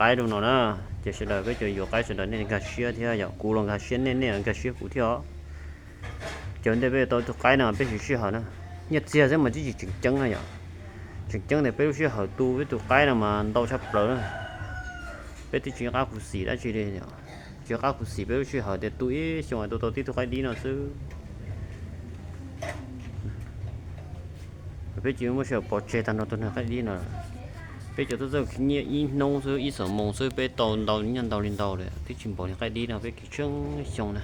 qaib rau no na. Ces sawv daws peb cov yuav qaib sawv daws nej nkag siab thiab yom, kuv los nkag siab nej, nej nkag siab kuv thiab os. Ces ntej peb yuav tau ib tug qaib no peb siv sij hawm na. Nyiaj txiag xwb mas twb tsis tseem ceeb na yom. Tseem ceeb tias peb lub sij hawm tu peb tus qaib no mas ntau tshaj plaws na. Peb twb tsis qab khuv xim dab tsi li, tsis qab khuv xim peb lub sij hawm tias tu ib xyoo tu tau tib tug qaib dib no xwb. Peb tsis muaj sij hawm pov tseg tag nrho tus neeg qaib dib no. Peb cov tuaj txawj khwv nyiaj ib hnub xwb, ib xuab moos xwb peb tau ntau nyiaj ntau li ntau lawm, twb tsis npaum li qaib dib no peb khwv tsheej xyoo na.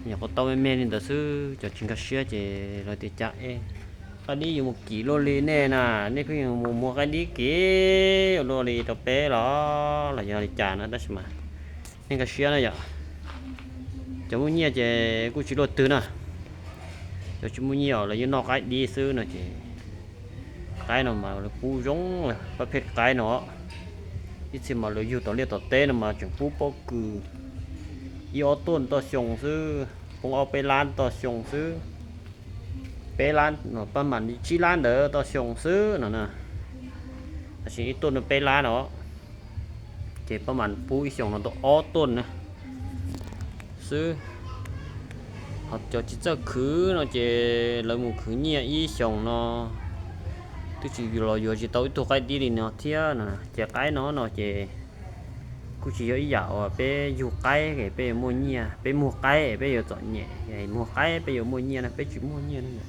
Nyuam qhuav tau me me li ntawd xwb, cov tsis nkag siab ces lawv tias cas es qaib dib yuav mus kim luaj li nej na, nej pheej yuav mus muag qaib dib kim luaj li rau peb los, los yog li cas na, tab sis mas nej nkag siab na yom. Cov muaj nyiaj ces kuj tsis luaj twg na. Cov tsis muaj nyiaj os lawv yeej noj qaib dib xwb no ces qaib no mas lawv pub zoo, pab phej qaib no ib txhia mas lawv yug tom liaj tom teb no mas tseem pub pob kws ib ob tuj toj xyoo xwb, poob ob peb lab toj xyoo xwb. Peb lab no pab mam li tsib lab ntawd toj xyoo xwb no na. Tab sis ib tuj no peb lab no ces pab mam pub ib xyoos no tau ob tuj na xwb. Ho cov tsis txawj khwv no ces lawv mus khwv nyiaj ib xyoos no twb tsis los yuav tsis tau ib tug qaib dib li no thiab no. Ces qaib no no ces kuj tsis yog ib yam uas peb yug qaib es peb yuav muaj nyiaj, peb muag qaib es peb yuav txom nyem, muag qaib peb yuav muaj nyiaj no, peb tsis muaj nyiaj no.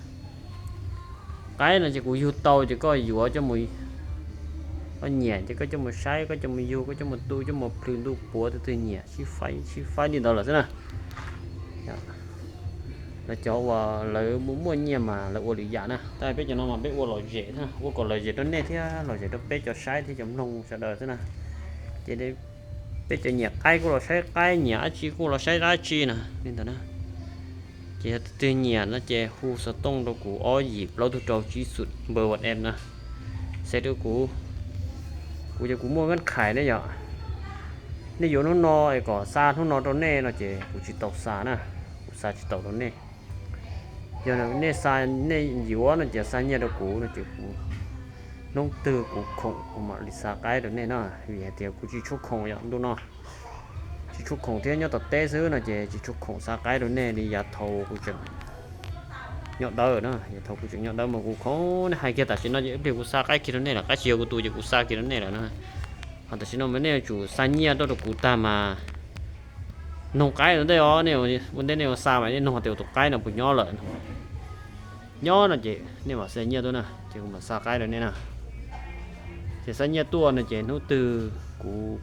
Qaib no ces kuv yug tau ces koj yuav coj mus, koj nyiam ces koj coj mus saib, koj coj mus yug, koj coj mus tu, coj mus plhws ntuj puav, tus twg nyiam sib faib sib faib li ntawd lawm xwb na. Lawv cov uas lawv muaj muaj nyiaj mas lawv ua lwm yam na, tab peb cov no mas peb ua lom zem thiab, ua kom lom zem rau nej thiab lom zem rau peb cov saib thiab cov mloog sawv daws xwb na. Ces peb cov nyiam qaib kuj los saib qaib, nyiam dab tsi kuj los saib dab tsi na li ntawd na. Ces yog tus twg nyiam no ces hu xov tooj rau kuv ob yim plaub tug rau tsib xum npawb WhatsApp na. Xav rau kuv, kuv ces kuv muaj nab khais ne yom. Nej yuav hnub no es kom xa hnub no rau nej no ces kuv tsis tau xa na, kuv xa tsis tau rau nej. Yog nej xa, nej yuav no ces xa nyiaj rau kuv no ces kuv, hnub twg kuv khoom kuv mam li xa qaib rau nej na, vim hais tias kuv tsis tshuav khoom yom, ntu no tsis tshuav khoom thiab nyob tom teb xwb no ces tsis tshuav khoom xa qaib rau nej li yav thaum kuv tseem nyob dawb na. Yav thaum kuv tseem nyob dawb mas kuv khoom, nej hais kiag tam sim no ces ib pliag kuv xa qaib kiag rau nej lawm, qaib tsis yog kuv tus ces kuv xa kiag rau nej lawm na. Ho tam sim no mas nej yuav tsum xa nyiaj tuaj rau kuv tag mas noog qaib ua ntej os, nej ua ntej nej yuav xa mas nej noog tias tus qaib no puas nyob lawm. Nyob no ces nej mam xa nyiaj tuaj na ces kuv mam xa qaib rau nej na. Ces xa nyiaj tuaj no ces hnub twg kuv,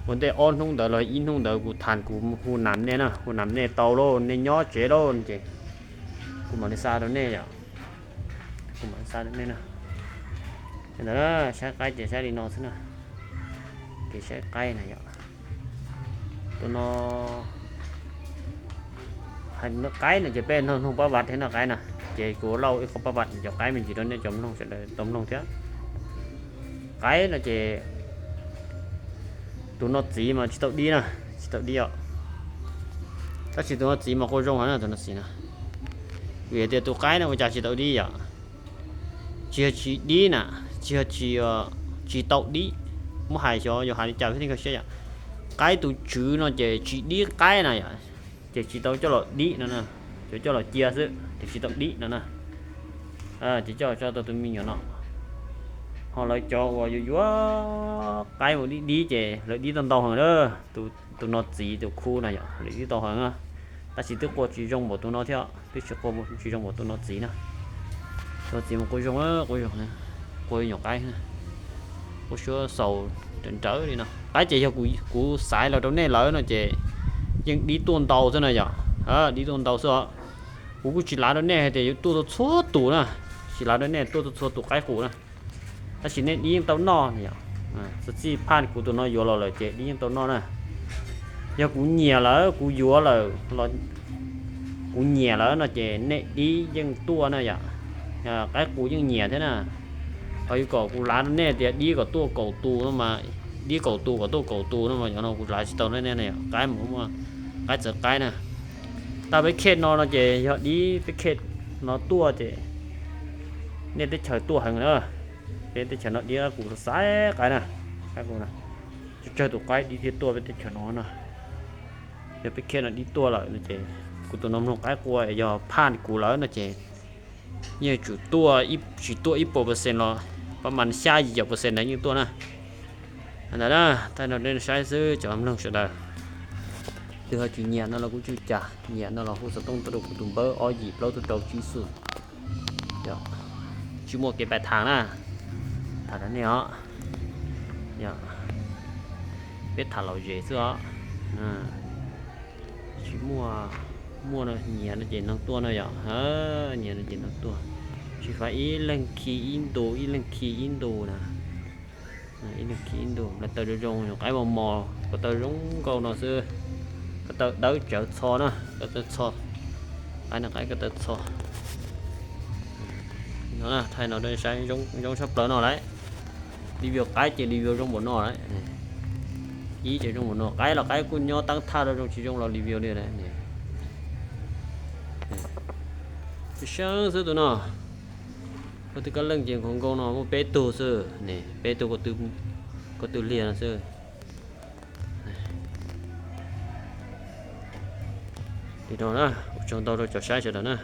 ua ntej ob hnub ntawd los ib hnub ntawd kuv tham kuv hu nam nej na, hu nam nej tau lauj, nej nyob tsev lauj ces kuv mam li xa rau nej yom. Kuv mam li xa rau nej na. Ntawd saib qaib ces saib li no xwb na. Kev saib qaib na yom. Tus no, qaib no ces peb noj noog pab vaj thiab noj qaib na. Ces kuv lauj ib qho pab vaj cov qaib me ntsis rau nej cov mloog sawv daws tau mloog thiab. Qaib no ces tus no txiv mas tsis tau dib na, tsis tau dib os. Tab sis tus no txiv mas quaj zoo heev na, tus no txiv na. Vim tias tus qaib no ua cas tsis tau dib yom? Tsis yog tsis dib na, tsis yog tsis, tsis tau dib. Muab hais xyov yuav hais li cas thiaj nkag siab yom. Qaib tus tswv no ces tsis dib qaib na yom, ces tsis tau coj los dib no na, ces coj los cia xwb ces tsis tau dib no na. Ces coj los tso tau tus me nyuam no. Ho lawv cov uas yuav yuav qaib mus dib dib ces lawv dib tau ntau heev lawm. Tus no txiv tus khu no yom, lawv dib tau heev na. Tab sis twb qua tsis zoo npaum tus no thiab, twb tsis qua tsis zoo npaum tus no txiv na. Tus no txiv mas qua zoo, qua zoo, qua nyuam qaib, qua suab xaus nrawm nrawm li no. Qaib ces yog kuv xaiv los rau nej lawm no ces yeej dib tuaj ntau xwb na yom, dib tuaj ntau xwb os. Kuv kuj tsis lav rau nej hais tias yuav tuaj tau txhua tus na, tsis lav rau nej tuaj tau txhua tus qaib qus na. Tab sis nej dib yeej tau noj yom. Txij phaj kuv tus no yuav los lawm ces dib yeej tau noj na. Yog kuv nyiam lawm, kuv yuav lawm, kuv nyiam lawm no ces nej dib yeej tuaj na yom. Qaib qus yeej nyiam thiab na. Ho yuav kom kuv lav rau nej tias dib kom tuaj kaum tus no mas, dib kaum tus kom tuaj kaum tus no mas yog no kuv lav tsis tau nej, qaib mus, qaib txawv qaib na. Tau peb khej no no ces yog dib peb khej no tuaj ces nej teb chaws tuaj heev na. Peb teb chaws no dib qaib qus xaiv qaib na, qaib qus na. Tsawg tsawg tus qaib dib thiaj tuaj peb teb chaws no no. Yog peb khej no dib tuaj lawm no ces kuv tus no mloog qaib qua, yog phaj kuv lawm no ces yeej tsum tuaj, tsis tuaj ib puas percent los pab mas xya yim caum percent ntawd yeej tuaj na. Ntawd na, thaij no rau nej saib xwb cov mloog sawv daws. Twg ho tsis nyiam no los kuj tsis ua cas, nyiam no los hu xov tooj tuaj rau kuv tus npawb ob yim plaub tug rau tsib xus. Tsis muaj kev pais tham na, tham rau nej os. Peb tham lom zem xwb os. Tsis muaj, muaj no nyiam no ces neeg tuaj no yom, nyiam no ces neeg tuaj. Tsis faib ib leeg khi ib ntu, ib leeg khi ib ntu na. Ib leeg khi ib ntu, lawv taw zoo zoo, nyuam qaib mos mos, ko taw zoo nkauj no xwb. Ko taw dawb tsawv txho na, ko taw txho. Qaib no qaib ko taw txho. No thaij no rau saib, zoo tshaj plaws no lawm. Review qaib ces review zoo npaum no lawm. Ib ces zoo npaum no, qaib los qaib kuj nyob tab thaj rau zoo tsis zoo los review li lawm. Seeb xwb tus no. Koj twb kab leej ces nkaus nkaus no muaj peb tug xwb ne, peb tug, ko tw liag no xwb. Li no na, ua tsaug ntau rau cov saib sawv daws na.